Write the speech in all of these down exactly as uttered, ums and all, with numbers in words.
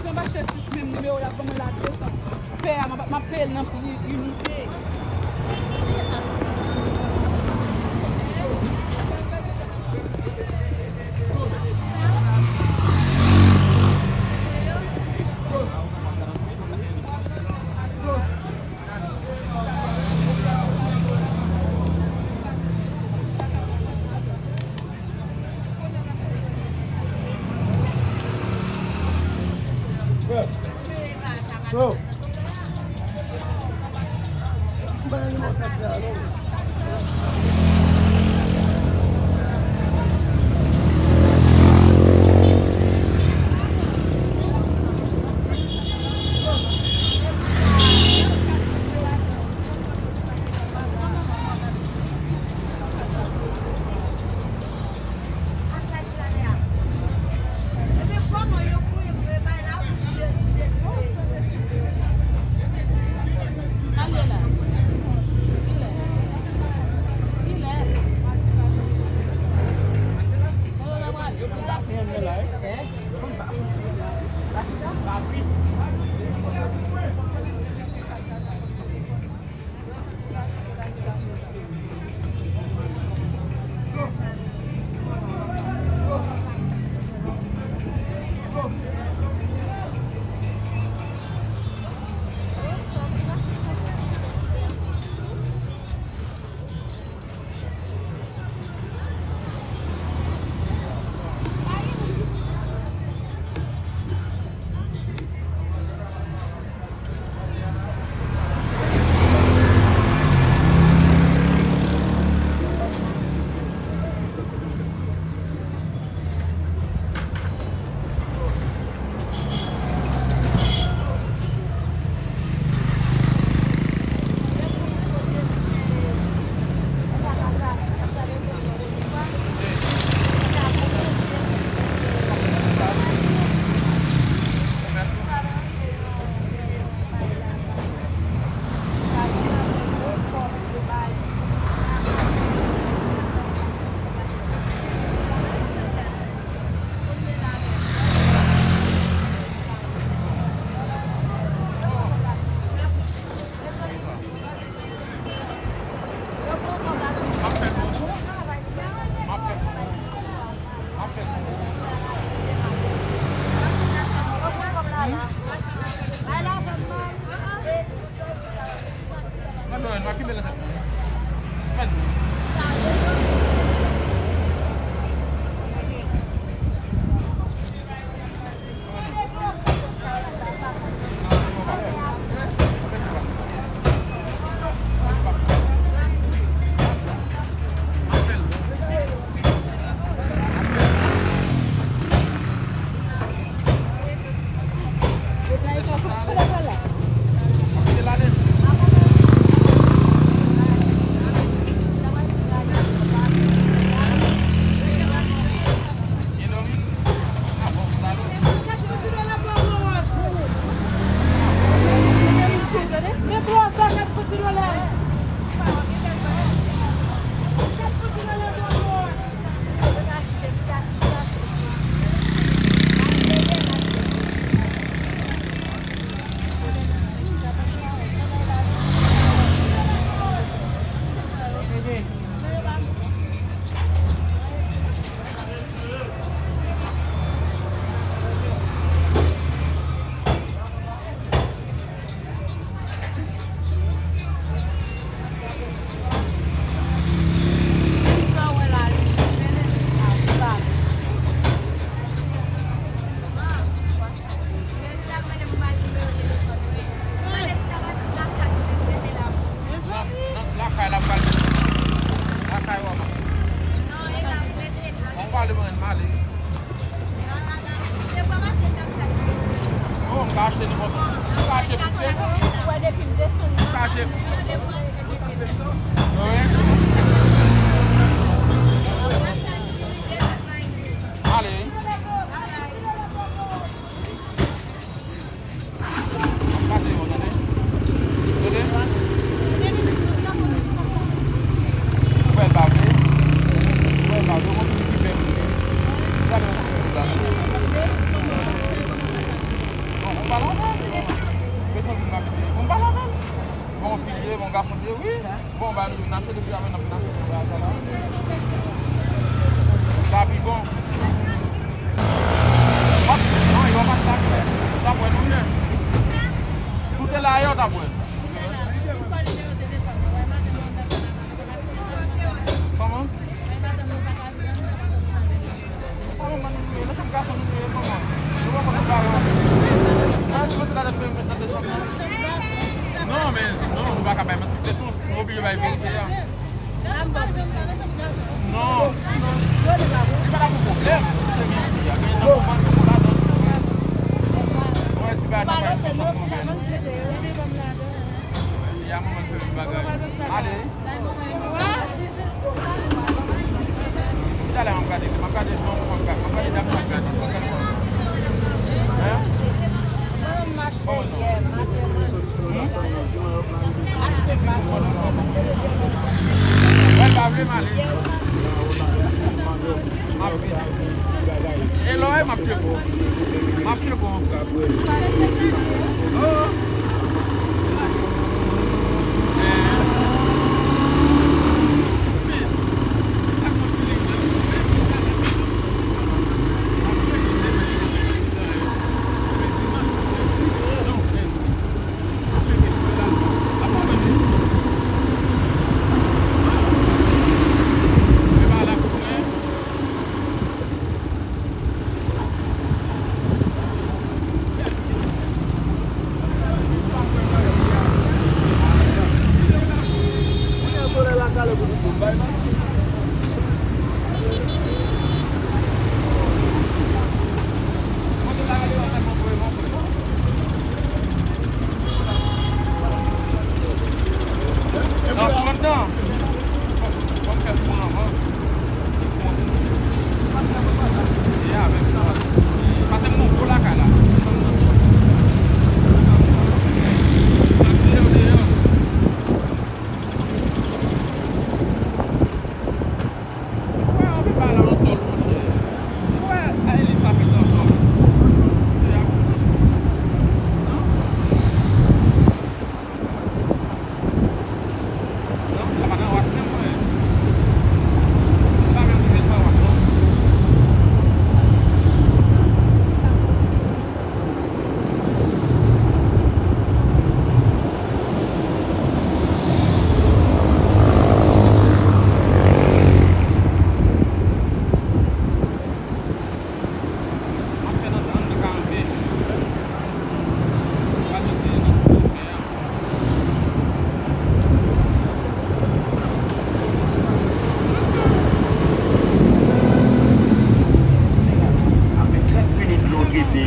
Mwen mache sis menm nimewo y ap ban mwen la de san. Pè a, m ap, m ap peye l nan pri inite. Lakay la pral lakay wè. An pale mwen m ale. Oh, m ka achte nenpòt. M ka achte plis ke sa. M ka achte. Wi. Ale. Pase yo, tande. Tande. Ou wè l pa vle. Ou wè l pa vle. Ou konn ki fè pou li. Gade yon ti la. Pa ka bay manti, se tou, nou oblije bay verite a. Non. Li pa ta pou pwoblèm. Se gen li a. Men nan moman nou ladan. Mwen ti bagay nan bay pwoblèm. Li a manman fè bagay. Ale. Talè m ap gade, m ap gade, non, m ap gade, m ap gade dam nan, m ap gade, m ap gade. Hein? Bon, non. Hmm? Mwen pa vle m ale. M ap vini. E lò e m ap tcheke w. M ap tcheke w. Oh. Non, pran tan. Fò m fè kouran anvan. Kouran pou mwen. E avèk sa. Pase m gon gwo lakay la. Desann nan. Desann nan. Deyò, deyò. Ou wè, anpil bagay la nan tòl, monchè. Ou wè, Elis la fè nan tòl. Se a. Non? Non, la pa nan wat menm, mwen. Li pa menm rive san wat, non. Apre trant minit longete.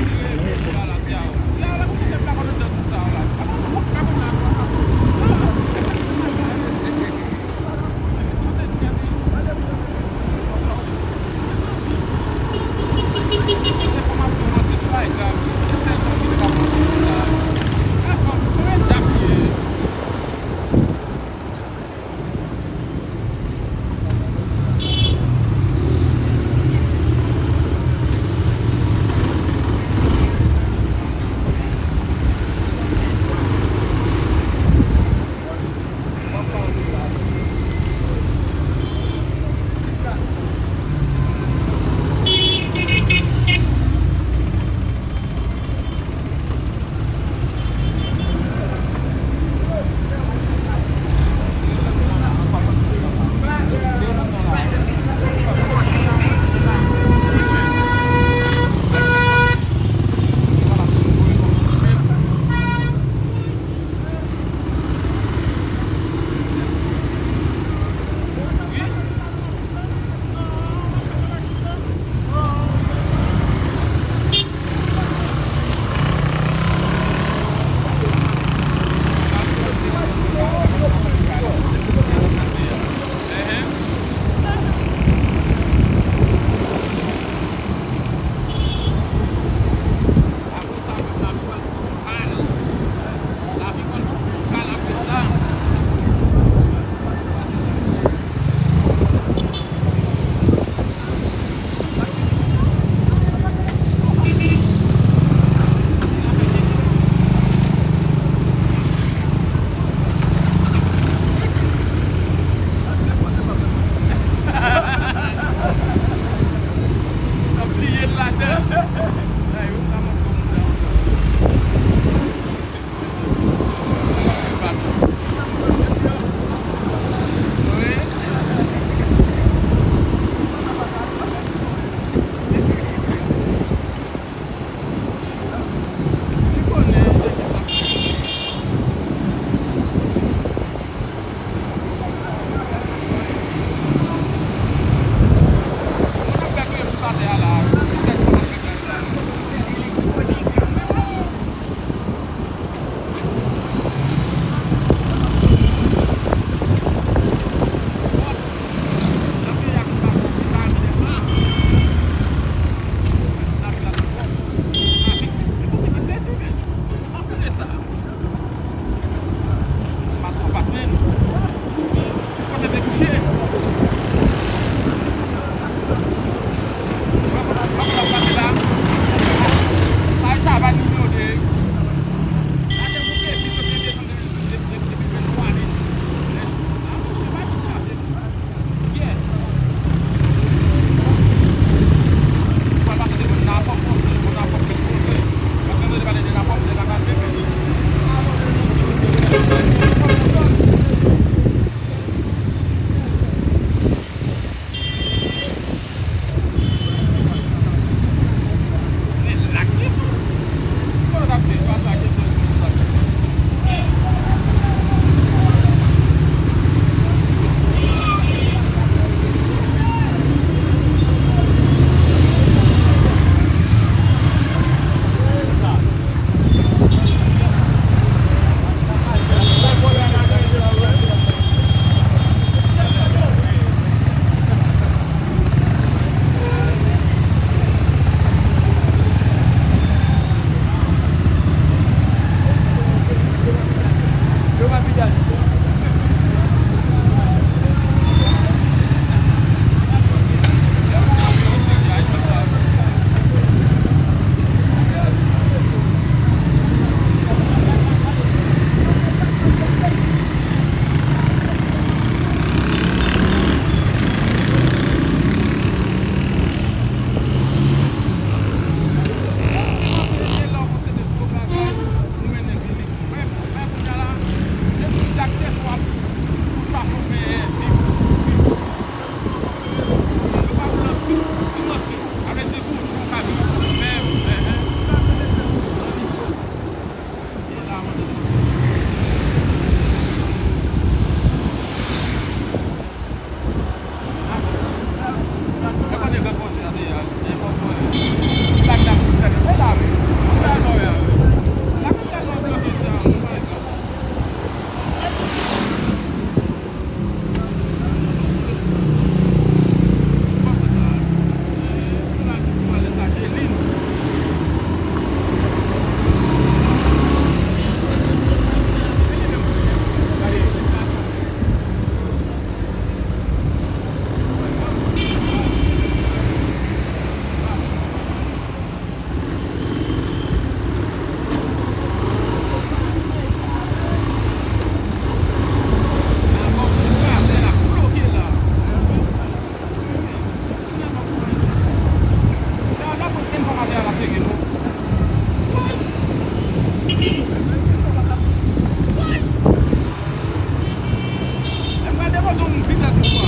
Lè m pral depoze yon moun sitadi swa.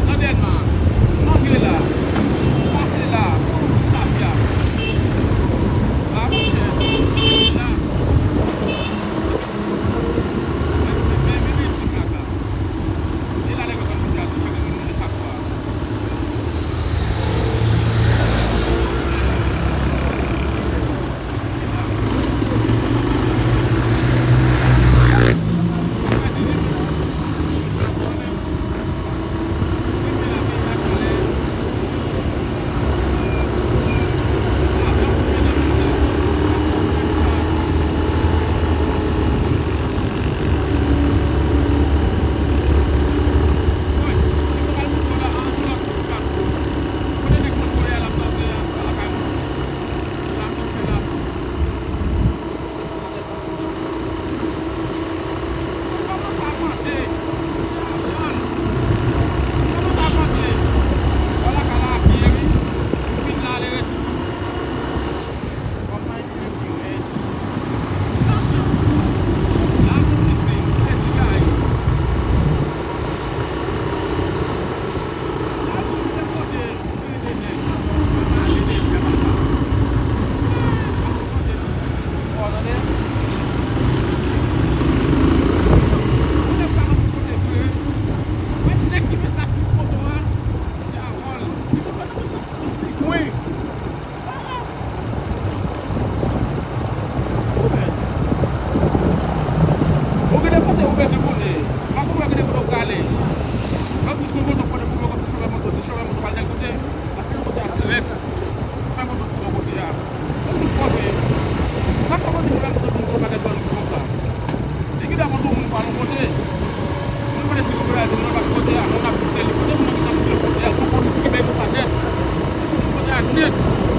Nan Dèlma. Antre la. Pase la. Mafya. La, monchè. La. Men, men, men, men, men, ti kaka. E la, nèg yo konn vin gade, yo konn vin manje chak swa. Ou gen de kote ou bezwen konnen. Fòk ou wè gen de kote ou prale. Lòt jou sou moto, konnen pou mwen, chofè moto, di chofè moto pral tèl kote. L ap fè yon kote a dirèk. Chofè moto pou yon kote a. Ou tout konnen. Sa k fè moto chofè moto pou yon pakèt moun konsa. Li gen dwa konn yon moun pral yon kote. Moun konnen si moun pral di moun pa kote a, moun ap koute li. Kote moun nan ki t ap koute kote a, fòk ou kenbe konsa nèt. Kote a nèt.